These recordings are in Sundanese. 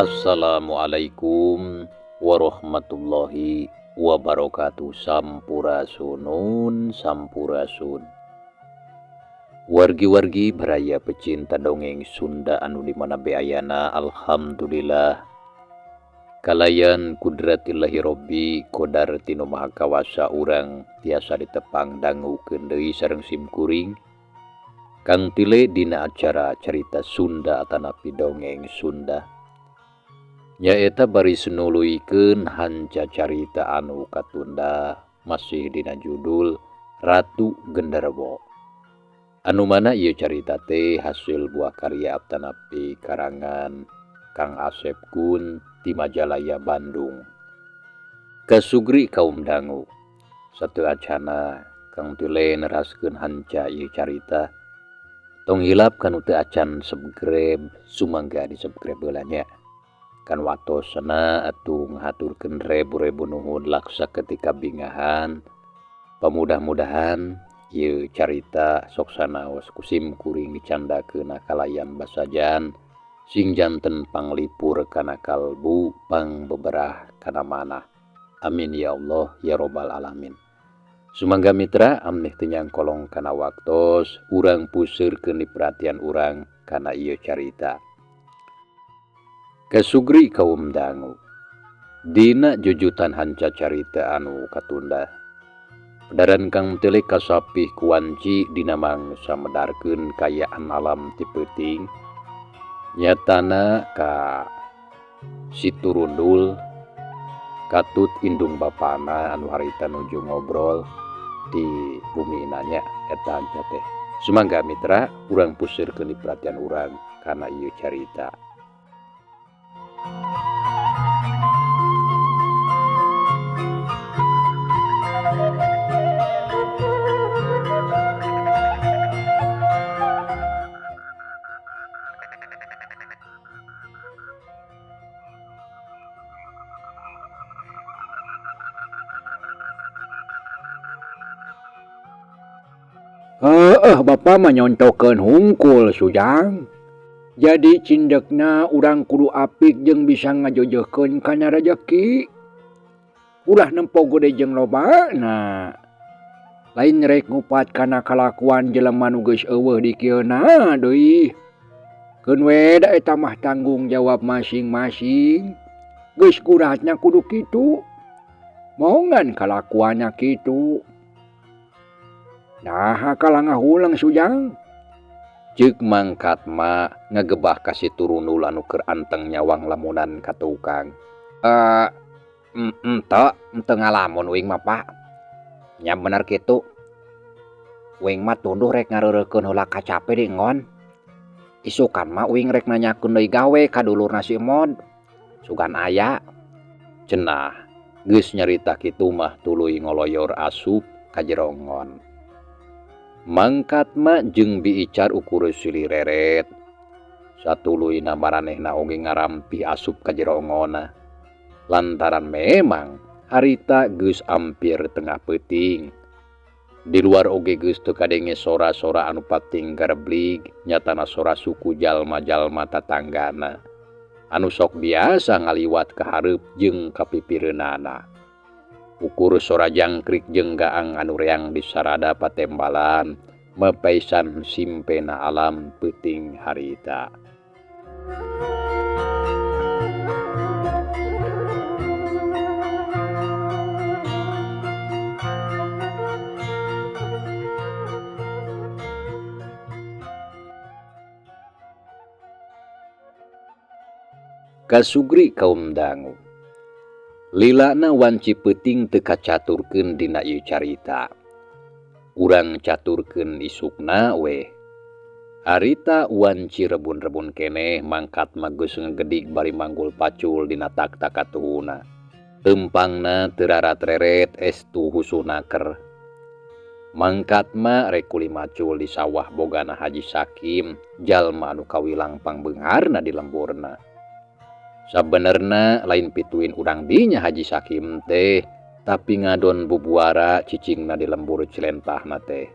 Assalamualaikum warahmatullahi wabarakatuh. Sampurasunun sampurasun. Wargi-wargi baraya pecinta dongeng Sunda anu di mana be ayana, alhamdulillah kalayan kudratillahi robbi kodar tinu maha kawasa urang tiasa ditepang dangukeun deui sareng simkuring Kang Tile dina acara carita Sunda atanapi dongeng Sunda. Nyaeta baris nuluykeun hanca carita anu katunda masih dina judul Ratu Genderuwo. Anu mana ieu carita teh hasil buah karya atanapi karangan Kang Asep Kun ti Majalaya Bandung. Kasugri kaum dangu satu acana Kang Tile neraskeun hanca ieu carita. Tong hilap kanu teu acan subscribe, sumangga di subscribe heula nya. Kan watosna atuh ngahaturkeun rebu-rebu nuhun laksa ketika bingahan. Pamudah-mudahan ieu carita sok sanaos ku sim kuring dicandakeun kalayan basajan sing janten panglipur kana kalbu pangbeberah kana manah. Amin ya Allah ya robbal alamin. Sumangga mitra ameh teu nyangkolong kana waktos urang puseurkeun perhatian urang kana ieu carita. Kasugri kaum dangu dina jujutan hanca carita anu katunda. Pedaran Kang Tile kasapih kuanci dina mangsa medarkeun kayaan alam ti peuting. Nyatana ka Siturundul katut indung bapana anu harita nuju ngobrol di bumi nanya eta hanca teh. Sumangga mitra urang puseurkeun perhatian urang kana ieu carita. Bapak mah nyontokeun hungkul Sujang. Jadi cindekna urang kudu apik jeung bisa ngajojeukeun kana rejeki. Ulah nempo gede jeung lobana. Lain rek ngupat kana kalakuan jelema nu geus eueuh di kieuna deui. Keun we da eta mah tanggung jawab masing-masing. Geus kuratna kudu kitu. Mongan kalakuanna kitu. Nah, kalah ngahulang Sujang. Ceuk mangkat ma ngagebah ka Siturundul anu keur anteng nyawang lamunan ka tukang. Ente, ente ngalamun uing mah Pak. Nya bener kitu. Uing mah tunduh rek ngareurekeun heula kacape di ngon. Isukan mah uing rek nanyakeun deui gawe ka dulurna si Mod. Sugan aya. Cenah geus nyarita kitu mah tuluy ngoloyor asup ka jero ngon. Mangkat ma jeung biicar ukur silih reret. Satuluyna maranehna oge ngarampi asup ka jero ngona. Lantaran memang harita geus ampir tengah peuting. Di luar oge geus teu kadenge sora-sora anu pating gareblig, nyatana sora suku jalma-jalma tatanggana anu sok biasa ngaliwat ka hareup jeung kapipireunana. Ukur sora jangkrik jeung gaang anu reang di sarada patembalan mepaisan simpena alam peuting harita. Kasugri kaum dangu. Lilana wanci peuting teu kacaturkeun dina ieu carita. Urang caturkeun isukna weh. Harita wanci rebun-rebun keneh mangkat mah geus ngegedig bari manggul pacul dina takta katuhuna. Leumpangna teu rarat-reret estu husunaker. Mangkat mah rek kuli macul di sawah bogana Haji Sakim, jalma anu kawilang pangbeungharna di lemburna. Sabenerna lain pituin urang dinya Haji Sakim teh, tapi ngadon bubuara cicingna di lembur Cilentahna teh.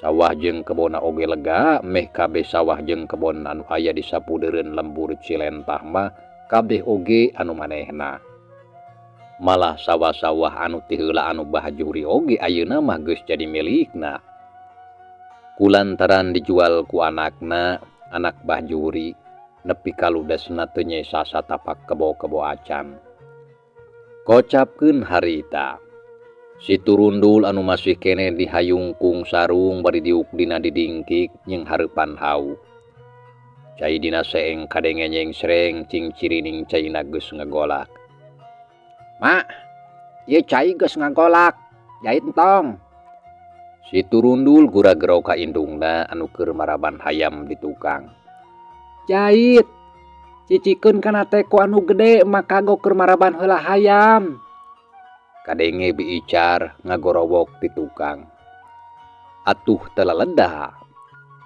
Sawah jeung kebonna oge lega, meh kabeh sawah jeung kebon anu aya di sapudeureun lembur Cilentah mah kabeh oge anu manehna. Malah sawah-sawah anu ti heula anu Bah Juhri oge ayeuna mah geus jadi milikna. Kulantaran dijual ku anakna, anak Bah Juhri, nepi ka ludesna teu nyesa satapak kebo-kebo acan. Kocapkeun harita. Si Turundul anu masih keneh dihayungkung sarung bari diuk dina didingkik jeung hareupan hau. Cai dina seeng kadenge nyengsreng cing cirining caina geus ngagolak. Mak, ieu cai geus ngagolak, jait entong. Si Turundul gura-gero ka indungna anu keur maraban hayam di tukang. Jait, cicikeun kana teko anu gede maka kagok keur maraban heula hayam. Kadenge biicar ngagorowok di tukang. Atuh telaleda.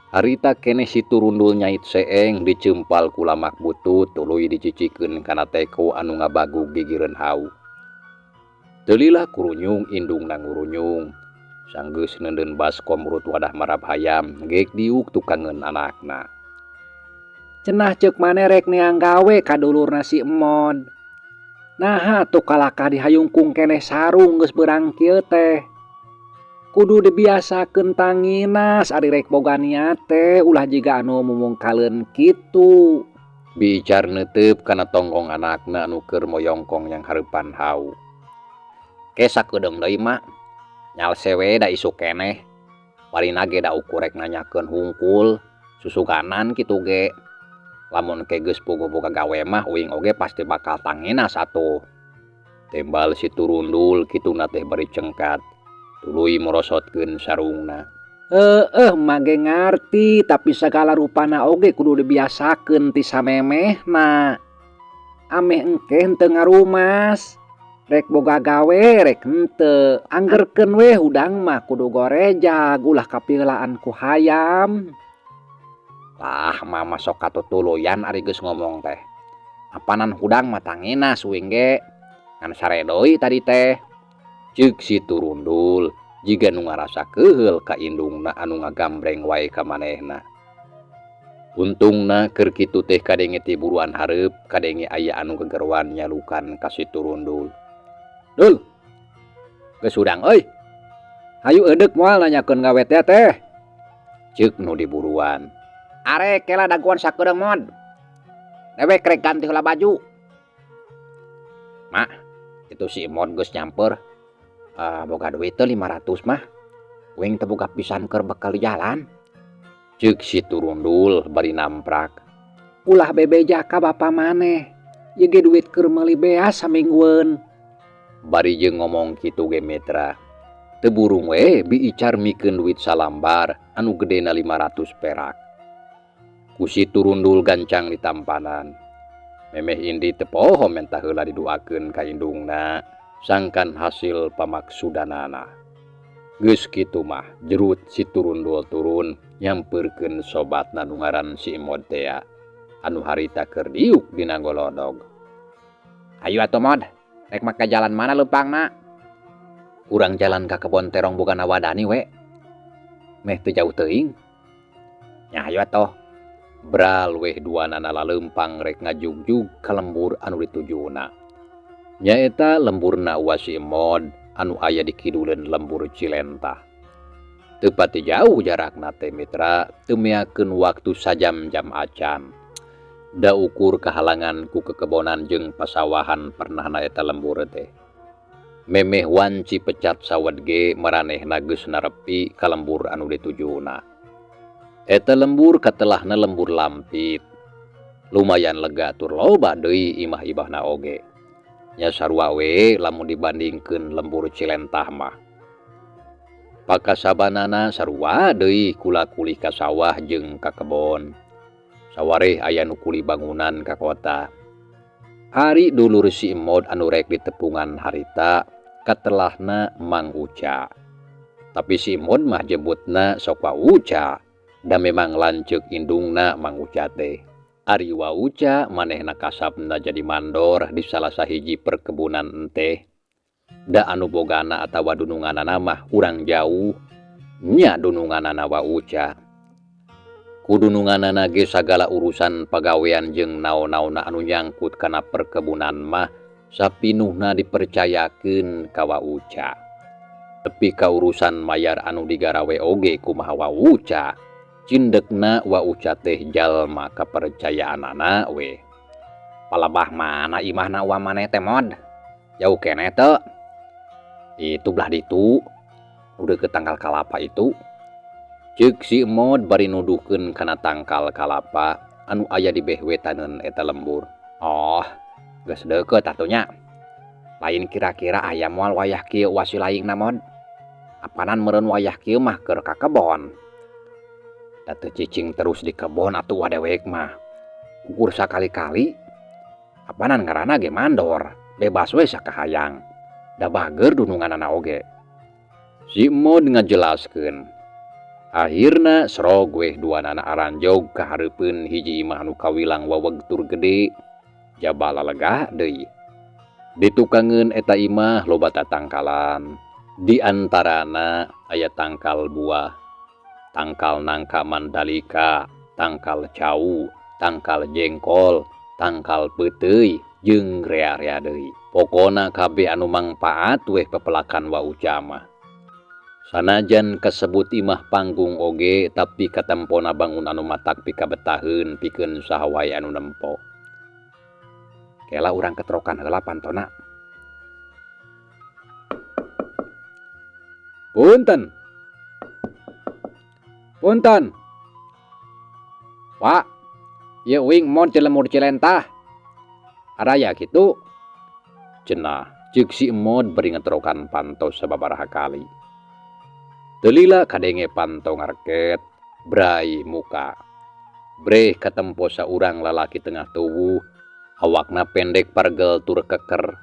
Harita keneh si Turundul nyait seeng dicempal ku lamak butut tuluy dicicikeun kana teko anu ngabagug gigireun hau. Teulilah kurunyung indungna ngurunyung. Sanggeus neundeun baskom urut wadah marab hayam geek diuk tukangeun anakna. Cenah ceuk maneh rek neang gawe ka dulurna si Emon. Naha tuh kalakah dihayungkung keneh sarung geus beurang kieu teh. Kudu dibiasakeun tanginas ari rek boga niat teh ulah jiga anu mumungkaleun kitu. Bicar neuteup kana tonggong anakna anu keur moyongkong yang hareupan hau. Ke sakedeung deui mah nyalse we da isuk keneh. Parina ge da ukur rek nanyakeun hungkul susuganan kitu ge. Lamun ke geus boga-boga gawe mah uing oge pasti bakal tanginas atuh. Tembal si Turundul kituna teh bari cengkat. Tuluy morosotkeun sarungna. Heeh, mah ge ngarti tapi sagala rupana oge kudu dibiasakeun ti samemehna. Ameh engke henteu ngarumas. Rek boga gawe rek henteu. Anggerkeun we hudang mah kudu gorejag ulah kapilaan ku hayam. Lah mama sok katutuluyan ari geus ngomong teh. Apanan hudang mah tanginas uing ge. Ngan sare deui tadi teh. Ceuk si Turundul jiga nu ngarasa keuheul ka indungna anu ngagambreng wae ka manehna. Untungna keur kitu teh kadenge ti buruan hareup kadenge aya anu gegeroan nyalukan ka si Turundul. Dul. Geus hudang euy. Hayu eudek moal nanyakeun gawe teh teh. Ceuk nu diburuan. Arek kela daguan sakedeung mod. Dewek rek ganti heula baju. Mak, itu si Mod geus nyamper. Boga duit teh 500 mah. Uing teu boga pisan keur bekal di jalan. Ceuk si Turundul bari namprak. Ulah bebeja ka bapa maneh. Ieu ge duit keur meuli beas saminggueun. Bari jeung ngomong kitu ge mitra. Teu burung we biicar mikeun duit salambar anu gedena 500 perak. Ku si Turundul gancang ditampanan. Memeh indi teu poho menta heula diduakeun ka indungna sangkan hasil pamaksudanana. Geus kitu mah jerut si Turundul turun nyampeurkeun sobatna nu ngaran si Mod tea anu harita keur diuk dina golodog. Hayu atuh Mod, rek make jalan mana leumpangna? Urang jalan ka kebon terong bogana wadani we. Meh teu jauh teuing. Nya hayu atuh. Bral weh duanana laleumpang rek ngajugjug ka lembur anu ditujuna. Nyaeta lemburna Uwa si Mod anu aya di kiduleun lembur Cilentah. Teu pati jauh jarakna teh mitra, teu meakeun waktu sajam-jam acan. Da ukur kahalangan ku kekebonan jeung pasawahan pernahna eta lembur teh. Memeh wanci pecat sawed ge maranehna geus narepi ka lembur anu ditujuna. Eta lembur katelahna lembur Lampit. Lumayan lega tur loba deui imah-imahna oge. Nya sarua we lamun dibandingkeun lembur Cilentah mah. Pakasabanana sarua deui kula-kulih ka sawah jeung ka kebon. Sawareh aya nu kuli bangunan ka kota. Ari dulur si Emod anu rek ditepungan harita katelahna Mang Uca. Tapi si Emod mah jebutna sok Wa Uca, da memang lanceuk indungna Mang Uca teh. Ari Wa Uca manehna kasabna jadi mandor di salah sahiji perkebunan enteh. Da anu bogana atawa dununganana mah urang jauh, nya dununganana Wa Uca. Kudununganana ge sagala urusan pagawean jeung naon-naonna anu nyangkut kana perkebunan mah sapinuhna dipercayakeun ka Wa Uca. Tepi ka urusan mayar anu digarawe oge kumaha Wa Uca. Cindekna Wa Uca teh jalma kapercayaanana we. Palebah mana imahna wa maneh teh Mod? Jauh keneh teu? Itu belah ditu. Udah ke tangkal kalapa itu. Ceuk si Mod bari nuduhkeun kana tangkal kalapa anu aya di beh wetaneun eta lembur. Oh, geus deukeut atuh nya. Lain kira-kira aya moal wayah kieu wasilaingna Mod. Apanan meureun wayah kieu mah keur ka kebon. Da teu cicing terus di kebon atuh dewek mah. Ukur sakali-kali. Apanan ngaranna ge mandor, bebas we sakahayang. Da bager dununganana oge. Si Mod ngajelaskeun. Akhirna serog weh duanana aranjog ka hareupeun hiji imah anu kawilang waweg tur gede. Jaba lalega deui. Ditukangeun eta imah loba tatangkalan. Di antarana aya tangkal buah, tangkal nangka mandalika, tangkal cau, tangkal jengkol, tangkal peuteuy jeung rea-rea deui. Pokona kabeh anu mangpaat weh pepelakan Wa Uca mah. Sanajan kasebut imah panggung oge tapi katempona bangun anu matak pikabetaheun pikeun saha wae anu nempo. Kela urang ketrokan heula pantona. Punten. Punten. Pak, ieu uing Mod ti lemur Cilentah. Araya kitu. Cenah ceuk si Mod bari ngetrokan panto sababaraha kali. Teu lila kadenge panto ngareket, brai muka. Breh katempo saurang lalaki tengah tuwuh, awakna pendek pargel tur keker,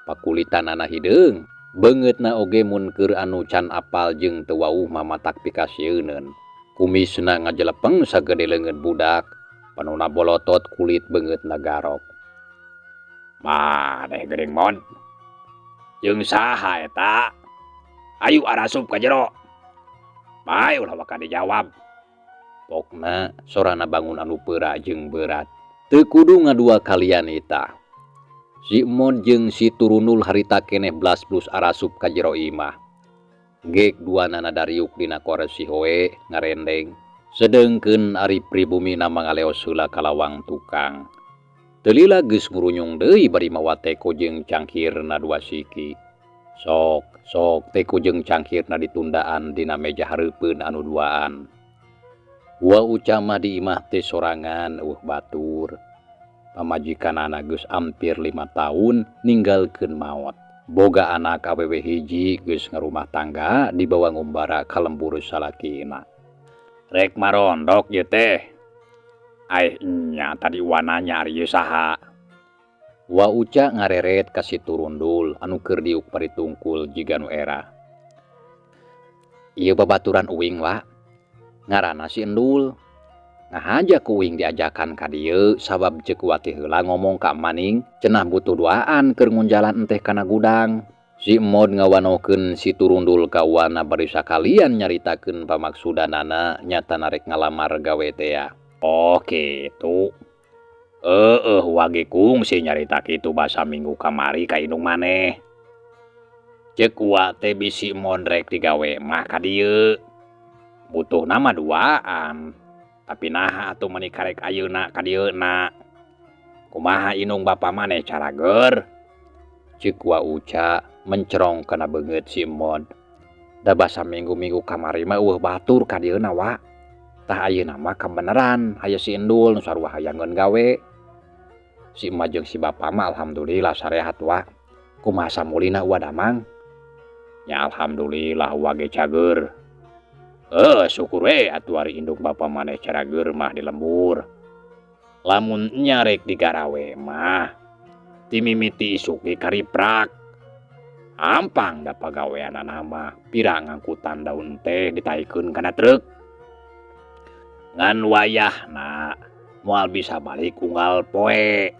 pakulitanana hideung, beungeutna oge mun keur anu can apal jeung teu wauh mah matak pikasieuneun. Kumisna ngajelepeng sagede leungeun budak, panona bolotot kulit beungeutna garok. Maneh geuning Mod? Jeung saha eta? Ayu arasup ka jero. Bae ulah waka dijawab. Pokna sorana bangun anu peura jeung berat. Teu kudu ngadua kalian eta. Si Mod jeung si Turunul harita keneh blas-blus arasup ka jero imah. Gek duanana dariuk dina koresi hoe ngarendeng. Sedengkeun ari pribumina mangaleos heula ka lawang tukang. Teu lila geus ngurunyung deui bari mawa teko jeung cangkirna dua siki. Sok, sok teko jeung cangkirna ditundaan dina meja hareupeun anu duaan. Wa Uca mah di imah teh sorangan eueuh batur. Pamajikanana geus ampir 5 tahun ninggalkeun maot. Boga anak awewe hiji geus ngarumah tangga dibawa ngumbara ka lembur salakina. Rek marondok ieu teh. Aih nya tadi wananya ari ieu saha. Wa Uca ngareret ka si Turundul anu keur diuk bari tungkul jiga nu era. Ieu babaturan uing wa. Ngaranna si Endul. Ngahaja ku uing diajakan ka dieu sabab ceuk wa teh heula ngomong ka maning cenah butuh duaan keur ngunjalan enteh kana gudang. Si Mod ngawanohkeun si Turundul ka wana bari sakalian nyaritakeun pamaksudanana nyata narek ngalamar gawe tea. Oh kitu. Heeh wage kungsi nyarita kitu basa minggu kamari ka indung maneh. Ceuk wa teh bisi Mod rek digawe mah ka dieu. Butuhna mah duaan. Tapi naha atuh meuni karek ayeuna ka dieuna. Kumaha indung bapa maneh carager? Ceuk Wa Uca mencerong kana beungeut si Mod. Da basa minggu-minggu kamari mah eueuh batur ka dieuna wa. Tah ayeuna mah kabeneran aya si Endul nu sarua hayangeun gawe. Si emak jeung si bapa mah alhamdulillah sarehat wa. Kumaha samulina Wa damang? Nya alhamdulillah wa ge cager. Syukur we atuh ari indung bapa maneh carageur mah di lembur. Lamun nyarek digarawe mah timimiti isuk ge kariprak. Ampang da pagaweanana mah pira ngangkutan daun teh ditaikeun kana truk. Ngan wayahna moal bisa balik unggal poe.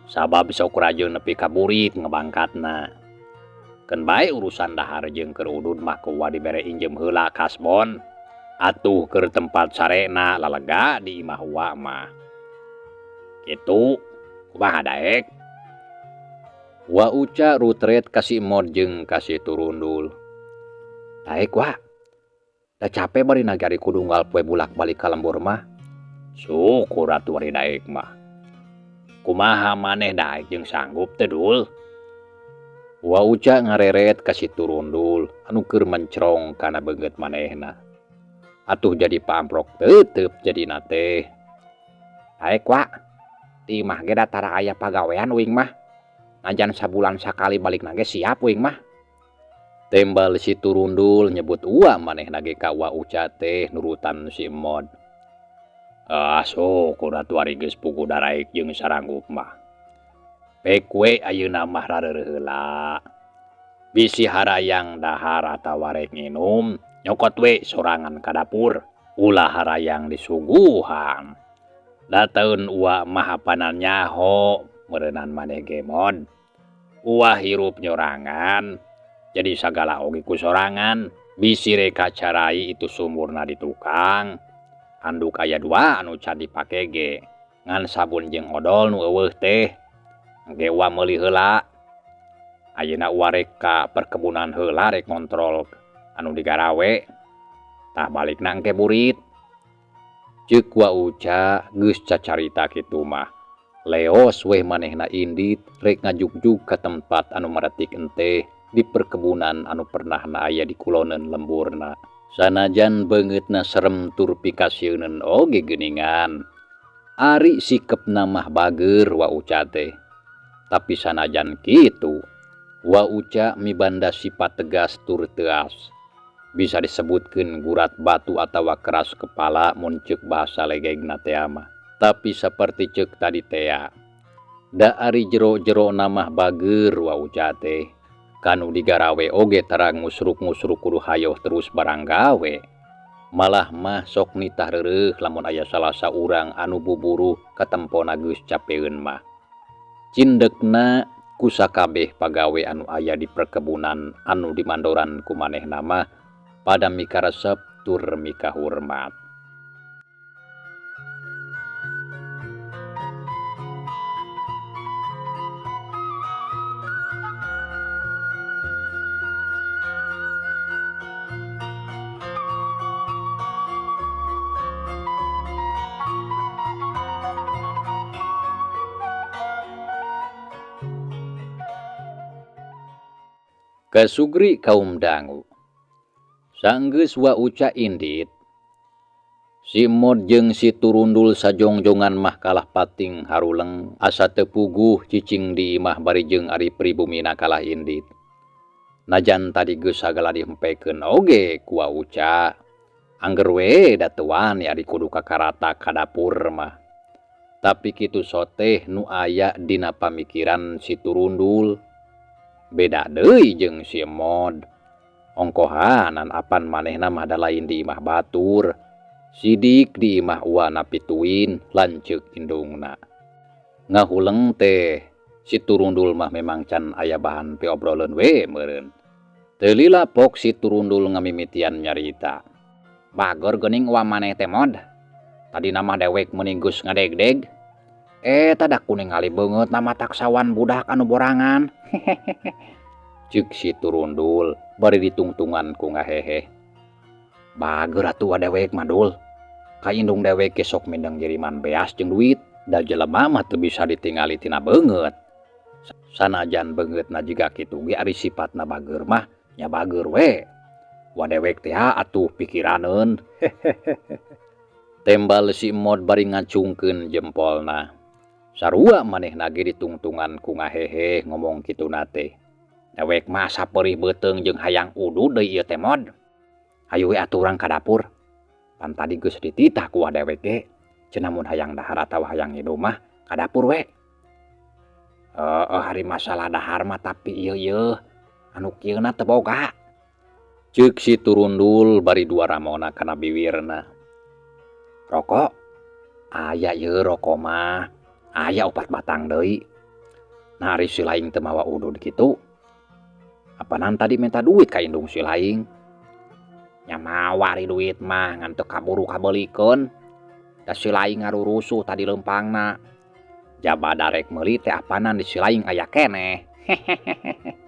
Sabab sok rajeun nepi ka burit ngebangkatna. Keun bae urusan dahar jeung keur udud mah ku wa dibere injem heula kasbon. Atuh keur tempat sarena lalega di imah wa mah. Kitu kumaha daek? Wa Uca rutret ka si Emod jeung ka si Turundul. Daek wa. Da cape bari nagari kudu unggal poe bulak-balik ka lembur mah. Syukur atuh ari daek mah. Kumaha maneh daek jeung sanggup teh Dul? Wa Uca ngareret ka si Turundul anu keur mencrong kana beungeut manehna. Atuh jadi pamprok tetep jadina teh. Daek wa. Di imah ge da tara aya pagawean uing mah. Najan sabulan sakali balik nage siap uing mah. Tembal si Turundul nyebut ua manehna ge ka Wa Uca teh nurutan si Emod. Ah syukur atuh ari geus puguh daraek jeung saranggup mah. Pek we ayeuna mah rareureun heula. Bisi harayang dahar atawa rek nginum, nyokot we sorangan ka dapur. Ulah harayang disuguhan. Dataeun ua mah apanan nyaho meureunan maneh ge Mod. Uwa hirup nyorangan, jadi sagala oge ku sorangan. Bisi rek kacarai itu sumurna di tukang. Anduk aya dua anu can dipake ge. Ngan sabun jeung odol nu eueuh teh. Engke uwa meuli heula. Ayeuna uwa rek ka perkebunan heula rek ngontrol anu digarawe. Tah balikna engke burit. Ceuk Wa Uca geus cacarita kitu mah. Leos weh manehna indit rek ngajugjug ka tempat anu maretik enteh di perkebunan anu pernahna aya di kuloneun lemburna. Sanajan beungeutna serem tur pikasieuneun oge geuningan. Ari sikepna mah bager Wa Uca teh. Tapi sanajan kitu, Wa Uca mibanda sifat tegas tur teas. Bisa disebutkeun gurat batu atawa keras kepala mun ceuk bahasa legegna tea mah. Tapi saperti ceuk tadi tea, da ari jero-jero mah bager Wa Uca teh. Kanu digarawe oge tara ngusruk-ngusruk kudu hayoh terus barang gawe. Malah mah sok nitah reureuh lamun aya salah saurang anu buburu katempona geus capeun mah. Cindekna ku sakabeh pagawe anu aya di perkebunan anu dimandoran ku manehna mah pada mikaresep tur mikahormat. Kasugri kaum dangu. Sanggeus Wa Uca indit, si Mod jeung si Turundul sajongjongan mah kalah pating haruleng asa teu puguh cicing di imah bari jeung ari pribumina kalah indit. Najan tadi geus sagala dihempekeun oge ku Wa Uca, angger we da teu wani ari kudu kakarata ka dapur mah. Tapi kitu soteh nu aya dina pamikiran si Turundul. Beda deui jeung si Mod. Ongkohanan apan manehna mah da lain di imah batur. Sidik di imah uwa napituin lanceuk indungna. Ngahuleng teh si Turundul mah memang can aya bahan piobroleun we meureun. Teu lila pok si Turundul ngamimitian nyarita. Bageur geuning uwa maneh teh Mod. Tadina mah dewek meuning geus ngadegdeg. Tadak kuning ngali beungeut nama taksawan budak anu borangan. Ceuk si Turundul bari ditungtungan ku ngahehe. Bageur atuh dewek mah Dul. Ka indung dewek ge sok mindeng jiriman beas jeung duit. Da jelema mah teu bisa ditingali tina beungeut. Sanajan beungeutna jiga kitu ge ari sipatna bageur mah nya bageur we. Wa dewek teh atuh pikiraneun. Tembal si Mod bari ngacungkeun jempolna. Sarua manehna ge ditungtungan ku ngahehe ngomong kituna teh. Dewek mah asa perih beuteung jeung hayang udud deui ieu teh Mod. Hayu we atuh urang ka dapur. Pan tadi geus dititah ku dewek ge. Cenah mun hayang dahar atawa hayang nginum mah ka dapur we. Heeh ari masalah dahar mah tapi ieu yeuh anu kieu na teu boga. Ceuk si Turundul bari dua ramona kana biwirna. Rokok? Aya ieu rokok mah. Aya 4 batang deui. Nah ari si laing teu mawa udud kitu. Apanan tadi minta duit ka indung si laing. Nya mawa ari duit mah ngan teu kaburu kabeulikeun. Da si laing ngarurusuh tadi leumpangna. Jaba darek meuli teh apanan di si laing aya keneh. Hehehe.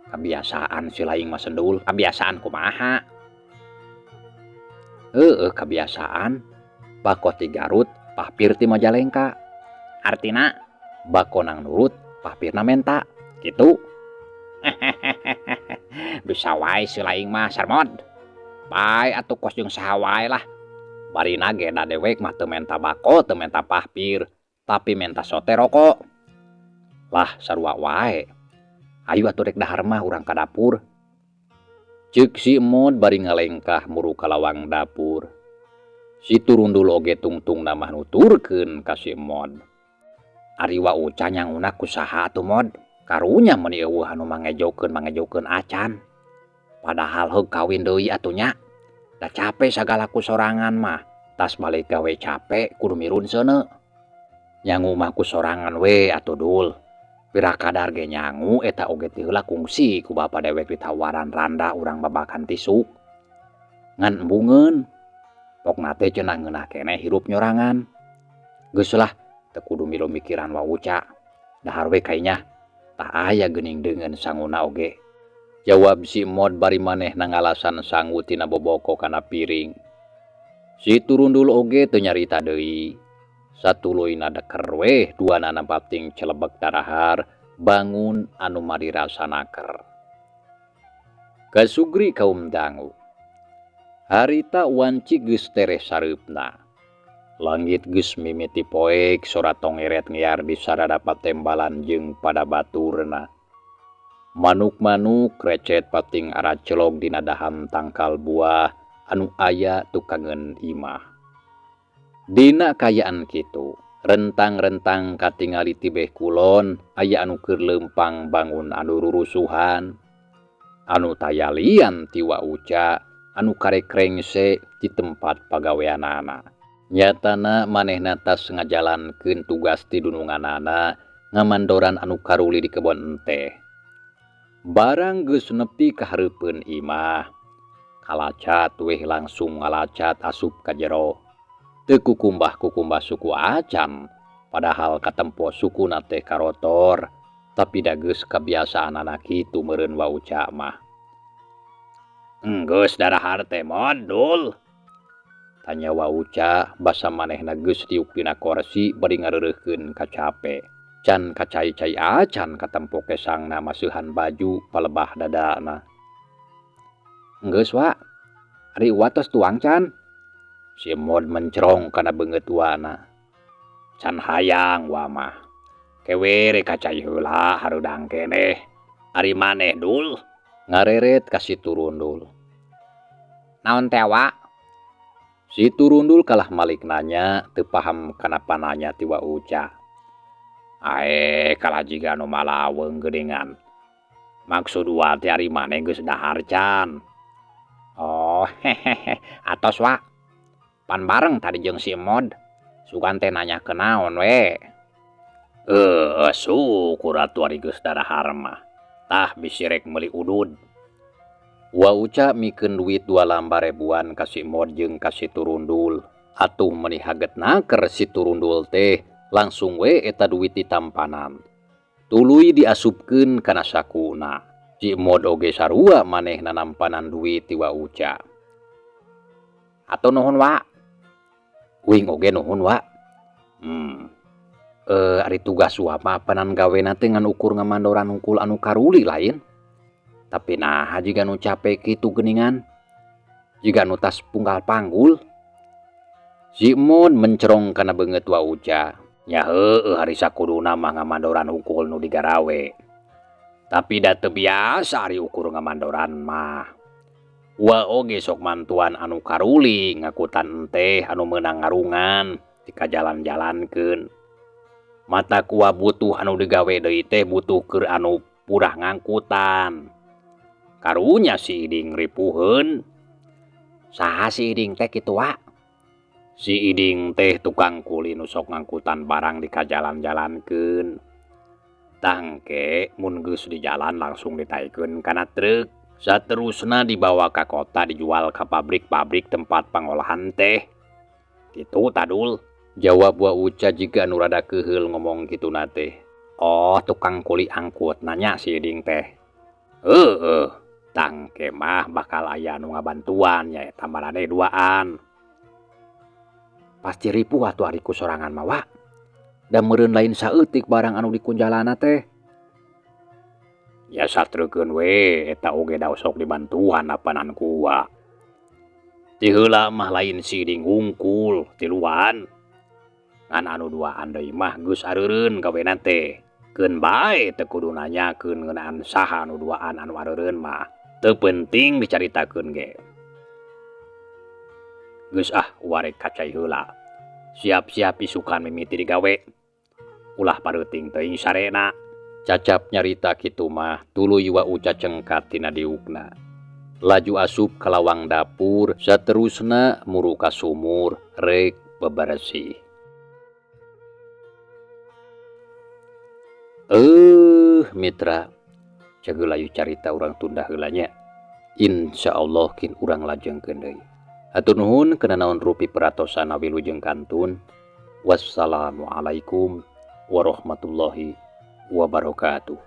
Kebiasaan si laing mah sendul, kebiasaan kumaha? Heeh, kebiasaan. Bako ti Garut, pahpir ti Majalengka. Artina bako nang nurut, pahpirna menta. Gitu. Bisa wae si laing mah Sarmod. Bae atuh kos jeung saha wae lah. Barina ge da dewek mah teu menta bako, teu menta pahpir, tapi menta sote rokok. Lah sarua wae. Ayo atuh rek dahar mah urang ka dapur. Ceuk si Emod bari ngalengkah muru ka lawang dapur. Si Turundul oge tungtungna mah nuturkeun ka si Emod. Ari Wa Uca nyanguna ku saha atuh Mod? Karunya meuni eueuh anu mangejokeun acan. Padahal heug kawin deui atuh nya. Da cape sagala ku sorangan mah. Tas balik gawe cape kudu mirun seuneu. Nyangu mah ku sorangan we atuh Dul. Pira kadar ge nyangu eta oge ti heula kungsi ku bapa dewek ditawaran randa urang babakan tisuk. Ngan embungeun. Pokna teh cenah ngeunah keneh hirup nyorangan. Geus lah teu kudu milu mikiran Wa Uca. Dahar we kainya. Tah aya geuning deungeun sanguna oge. Jawab si Mod bari manehna ngalasan sangu tina boboko kana piring. Si Turundul oge teu nyarita deui. Satuluyna deker weh duanana pating celebek darahar bangun anu madirasa naker. Kasugri kaum dangu. Harita wanci geus tereh sareupna. Langit geus mimiti poek sora tongeret ngiar di sarada patembalan jeung pada baturna. Manuk-manuk recet pating aracelog dina dahan tangkal buah anu aya tukangeun imah. Dina kayaan kitu, rentang-rentang katingali tibeh kulon aya anu keur leumpang bangun anu rurusuhan. Anu tayalian ti Wa Uca anu karek rengse di tempat pagaweanana. Nyatana manehna tas ngajalankeun tugas ti dununganana ngamandoran anu karuli di kebon enteh. Barang geus nepi ka hareupeun imah, kalacat weh langsung ngalacat asup ka jero. Teu kukumbah-kukumbah suku acan, padahal katempo sukuna teh karotor, tapi da geus kabiasaanana kitu meureun Wa Uca mah. Enggeus darahar teh Modul? Tanya Wa Uca basa manehna geus diuk dina korsi bari ngareureuhkeun kacape. Can kacai-cai acan katempo kesangna maseuhan baju palebah dadana. Enggeus Wa, ari Wa tos tuang can? Si Mod mencerong kana beungeut wana. Can hayang Wa mah. Kewere kacai heula hareudang keneh. Ari maneh Dul? Ngareret ka si Turundul. Naon teh Wa? Si Turundul kalah malik nanya, teu paham kana pananya ti Wa Uca. Ae kalah jiga nu malaweung geuningan. Maksud Wa teh ari maneh geus dahar can. Oh, hehehe, atos Wa. Pan bareng tadi jeung si Mod. Sugan teh nanya kenaon we. Syukur atuh ari geus darahar mah. Tah bisi rek meuli udud. Wa Uca mikeun duit 2 lambar ribuan ka si Mod jeung ka si Turundul. Atuh meuni haget naker si Turundul teh langsung we eta duit ditampanan. Tuluy diasupkeun kana sakuna. Si Mod oge sarua manehna nampanan duit ti Wa Uca. Atuh nuhun Wa. Uing oge nuhun Wa. Ari tugas Wa mah apanan gawena teh ngan ukur ngamandoran hungkul anu karuli lain. Tapi naha jiga nu capek kitu geuningan. Jiga nu tas punggal panggul. Si Mod mencerong kana beungeut Wa Uca. Nya heueuh ari sakuduna mah ngamandoran hungkul nu digarawe. Tapi da teu biasa ari ukur ngamandoran mah. Wa oge sok mantuan anu karuli ngakutan enteh anu meunang ngarungan dikajalan-jalankeun. Mata kuah butuh anu digawe deui teh butuh keur anu purah ngangkutan. Karunya si Iding ripuheun. Saha si Iding teh kitu wa? Si Iding teh tukang kuli nu sok ngangkutan barang dikajalan-jalankeun. Tangke mun geus di jalan langsung ditaikeun kana truk. Saterusna dibawa ka kota dijual ka pabrik-pabrik tempat pangolahan teh. Kitu tadul. Jawab Wa Uca jiga nu rada keuheul ngomong kituna teh. Oh, tukang kuli angkut nanya si Iding teh. Heeh, tangke mah bakal aya nu ngabantuan nyaeta maraneh duaan. Pasti ripuh atuh ari ku sorangan mah wa. Da meureun lain saeutik barang anu dikunjalana teh. Ya satreukeun we eta oge da sok dibantuan apanan ku wa. Ti heula mah lain si Iding hungkul tiluan. Ngan anu duaan deui mah geus areureun gawena teh. Keun bae teu kudu nanyakeun ngeunaan saha anu duaan anu areureun mah. Teu penting dicaritakeun ge. Geus ah warek ka cai heula. Siap-siap isukan mimiti digawe. Ulah pareuting teuing sarena. Cacap nyarita kitu mah tuluy Wa Uca cengkat tina diukna. Laju asup ka lawang dapur saterusna muru ka sumur rek beberesih. Mitra, cageula ieu carita urang tunda heula nya. Insyaallah kin urang lajengkeun deui. Hatur nuhun kana naon rupi peratosan wilujeng kantun. Wassalamualaikum warahmatullahi wabarakatuh.